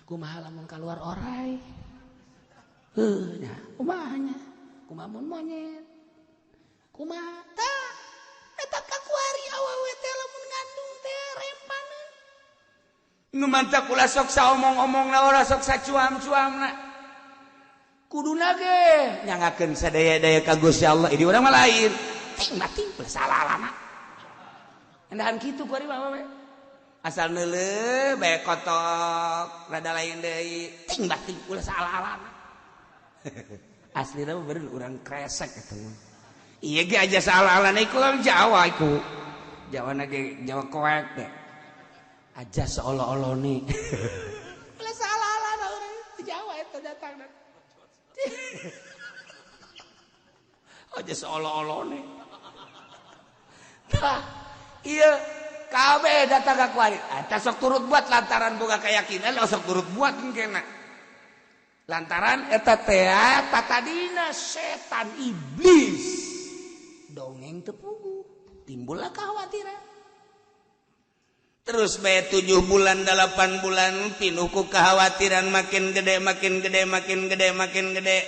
kumaha lamun keluar orai heuh nya, kumaha nya, kumaha mun monyet, kumaha? Tah eta kakuari awewe teh lamun ngandung teh rempaneun. Nu mantak ulah sok saomong-omongna, ora sok sacuam-cuamna, kuduna ge nyangakeun sadaya-daya ka Gusti Allah. Ini urang mah lain, ting mati ulah salah lama endahan kitu kuari mah we. Asal neuleuh bae kotok rada lain deui, ting bating ulah salah lama. Aslina mah bener urang kresek eta mah. Ieu ge aja salah-alana iku Jawa, iku Jawa na ge Jawa koek deh aja seolah-olah nih ulah salah-alana urang di Jawa eta datang aja seolah-olah nih. Nah, iya kabeh datang ka kuari eta sok turut buat lantaran boga keyakinan, sok turut buat kena lantaran eta teh tatadina setan iblis dongeng teu puguh, timbullah kekhawatiran. Terus bae 7 bulan, 8 bulan, pinuh ku kekhawatiran, makin gede, makin gede, makin gede, makin gede.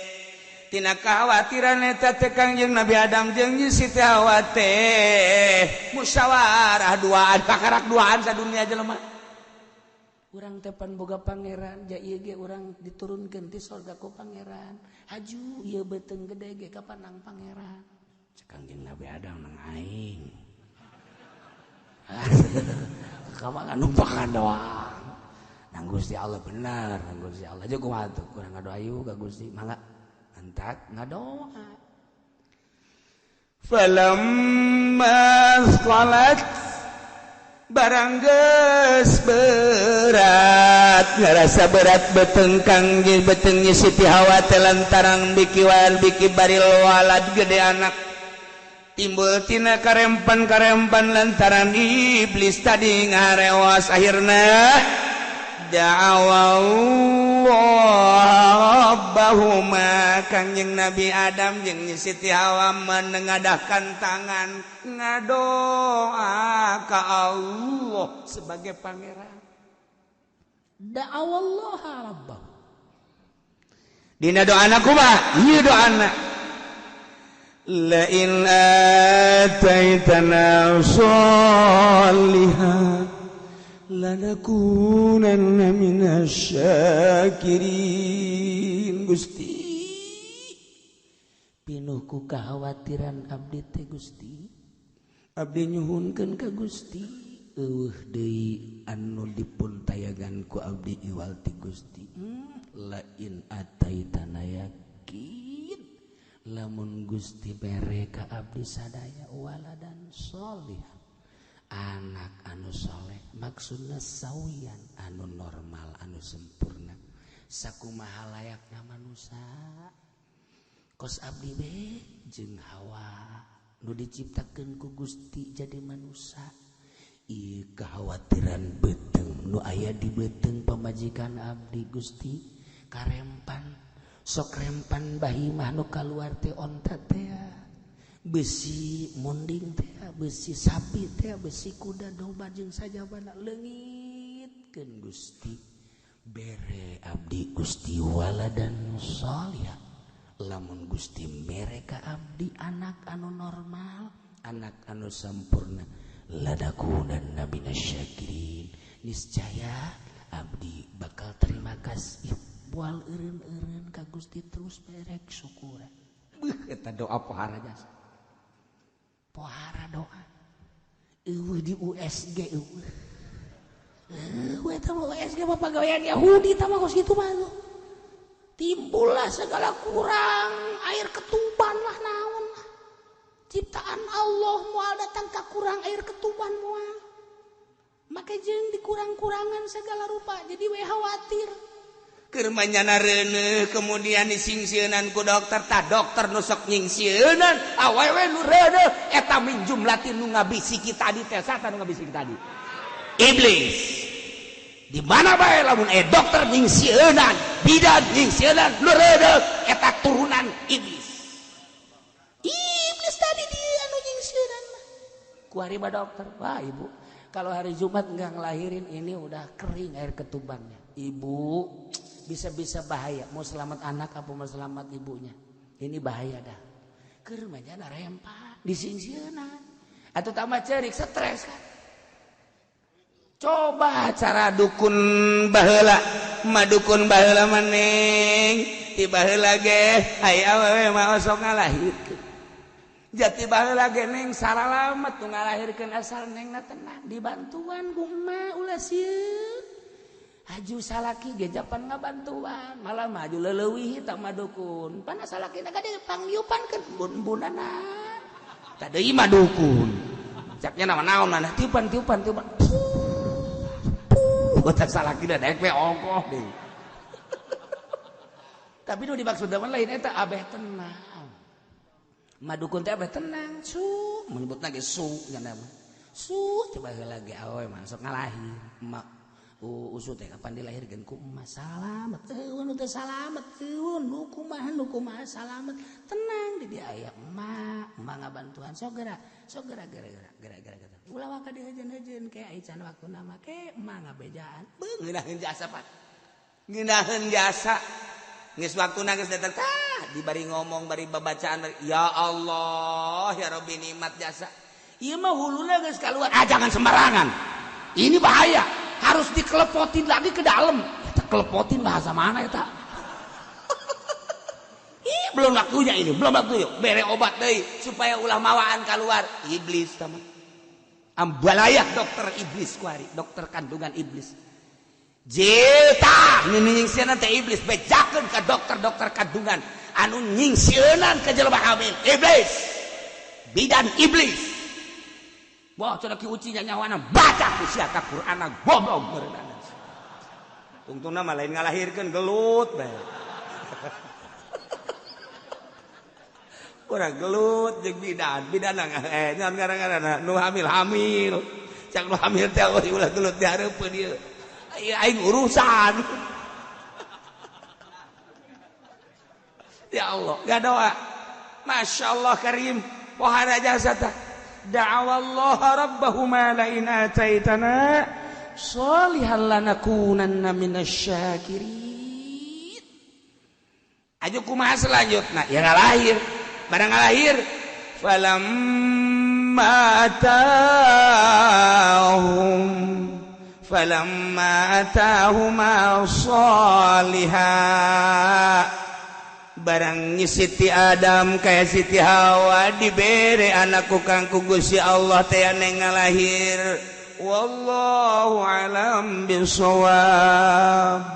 Tina kekhawatiran eta teh Kangjeng Nabi Adam jeung Siti Hawa teh musyawarah duaan, pakarak duaan sadunia jelema. Urang teh pan boga pangeran ja, ieu ge urang diturunkeun ti sorga ku pangeran, haju ieu beuteung gede ge kapanang pangeran. Cek Kangjeng Nabi Adam, nang aing kamu numpakan doang nang Gusti Allah, bener nang Gusti Allah aja. Kumaha tuh kurang ngadoa ayu ka Gusti, mangga entak ngadoa. Falamma salat, barang geus berat, ngerasa berat beteng kang betengnya Siti Hawa teh lantaran bikiwal bikibaril walad, gede anak, timbul tina karempan-karempan lantaran iblis tadi ngarewas. Akhirna da'awallah rabbahuma, Kangjeng Nabi Adam jeung Siti Hawa menengadahkan tangan ngadoa ka Allah sebagai pangeran. Da'awallah rabbahu. Dina doana kumaha ieu doana? La in ataitana shalihan lanakunanna minasy syakirin. Gusti, pinuh ku kekhawatiran abdi teh Gusti, abdi nyuhunkeun ka Gusti, eueuh deui anu dipun tayagan ku abdi iwal ti Gusti. La in ataitana, yakin lamun Gusti bere ka abdi sadaya waladan sholihan. Anak anu soleh maksudna sawian anu normal anu sempurna sakumaha layakna manusia kos abdi be jeung Hawa nu diciptakeun ku Gusti jadi manusia. Ieu kekhawatiran beuteung nu aya di beuteung pamajikan abdi Gusti karempan sok rempan bahimah nu kaluar teh onta teh besi monding teh besi sapi teh besi kuda domba jeung sajabana leungitkeun Gusti bere abdi Gusti waladan sholihah lamun Gusti mere ka abdi anak anu normal anak anu sampurna ladakunan minasyakirin niscaya abdi bakal terima kasih bual eureun-eureun ka Gusti terus berek syukuran. Beuh eta doa pohara jasa pohara doa eueuh di USG eueuh eueuh eta mah USG mah pagawean Yahudi tah mah kos kitu mah timbullah segala kurang air ketuban lah naon lah ciptaan Allah moal datang ka kurang air ketuban moal make jeung dikurang-kurangan segala rupa jadi we khawatir keur manyana reuneuh kemudian disingsieunan ku dokter tah dokter nu sok nyingsieunan awewe nu reuneuh eta min jumlatin nu ngabisiki tadi teh sata nu ngabisiki tadi iblis di mana bae lamun dokter nyingsieunan bidan nyingsieunan nu reuneuh eta turunan iblis. Iblis tadi dia anu nyingsieunan mah ku ari mah dokter wah ibu kalau hari Jumat enggak ngelahirin ini udah kering air ketubannya ibu bisa-bisa bahaya mau selamat anak apa mau selamat ibunya ini bahaya dah keur mah jana rempa disingsieunan atau tambah cerik stres kan. Coba cara dukun baheula mah dukun baheula maneng ti baheula ge aya awewe mah osok ngalahirkeun jati baheula ge neng salalamet nu ngalahirkeun asal nengna tenang dibantuan ku emak ulah sieun haju salaki ge japan ngabantuan malah maju leleuwih tah mah dukun panas salaki na gade pangyupan ke embun-embunana tah deui mah dukun caknya nama naon mana tiupan tiupan tiupan puh tah salaki da daek we ongkoh deui tapi nu dimaksud mah lain eta abeh tenang mah dukun teh abeh tenang su menyebutna ge su nya mah su coba heula ge awewe mah sok ngalahir emak usu teh kapan dilahirkeun ku emak salamet eueun teh salamet eueun nu kumaha salamet tenang di dia aya emak emak ngabantuan sok geura geura geura geura ulah waka dihejeun-hejeun ke ai can waktuna mah ke emak ngabejaan beuh ngeunaheun jasa Pak ngeunaheun jasa geus waktuna geus datang tah dibari ngomong bari babacaan ya Allah ya Rabbi nikmat jasa ieu mah huluna geus kaluar ah jangan sembarangan ini bahaya harus dikelepotin lagi ke dalam. Eta kelepotin bahasa mana eta? Ih, belum waktunya ini, belum waktunya. Bere obat deui supaya ulah mawaan keluar. Iblis tama. Ambalaya dokter iblis kuari, dokter kandungan iblis. Jeta nu nyingsieunan teh iblis bejakeun ka dokter-dokter kandungan anu nyingsieunan ka jelema hamil. Iblis. Bidan iblis. Wah, cenah ki uci nyawana baca ku sia ka Qur'an goblok meureunana. Tungtungna mah lain ngalahirkeun gelut bae. Urang gelut jeung bidan, bidan nyaon ngaran-ngaranna nu hamil-hamil. Cak nu hamil teh ulah gelut di hareupeun ieu. Ieu aing urusan. Ya Allah, gak doa. Masya Allah karim, pohara jasa tah. Da'awallaha rabbahuma la in ataitana sholihan lanakunanna minasyakirin. Aju kumaha selanjutna? Ya ngalahir. Barang ngalahir falamma atahum falamma atahuma sholiha. Barang Siti Adam kaya Siti Hawa dibere anakku kangku Gusti Allah teh anu ngalahir. Wallahu alam bisawab.